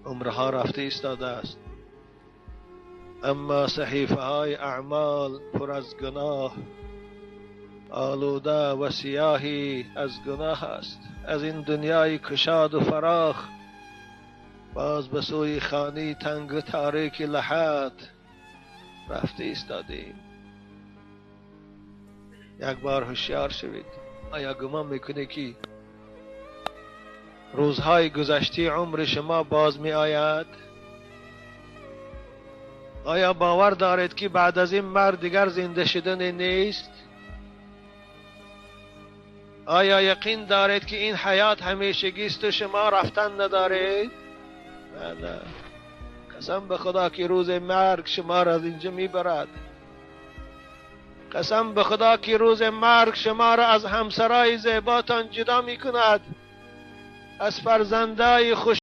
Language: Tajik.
Умрҳо рафта истодааст, аммо саҳифаҳои аъмол пур аз гуноҳ, олуда ва сиёҳӣ аз гуноҳ аст. Аз ин дунёи кушоду фарох боз ба сӯи хонаи тангу торики лаҳд рафта истодем. Як бор ҳушёр шавед. Оё гумон мекунед, ки рӯзҳои гузаштаи умри шумо боз меояд? Оё бовар доред, ки баъд аз ин марг дигар зинда шудане нест? Оё яқин доред, ки ин ҳаёт ҳамешагисту шумо рафтан надоред? Не, не. Қасам ба Худо, ки рӯзи марг шуморо аз инҷо мебарад. Қасам ба Худо, ки рӯзи марг шуморо аз ҳамсарои зеботон ҷудо мекунад, аз фарзандои хуш.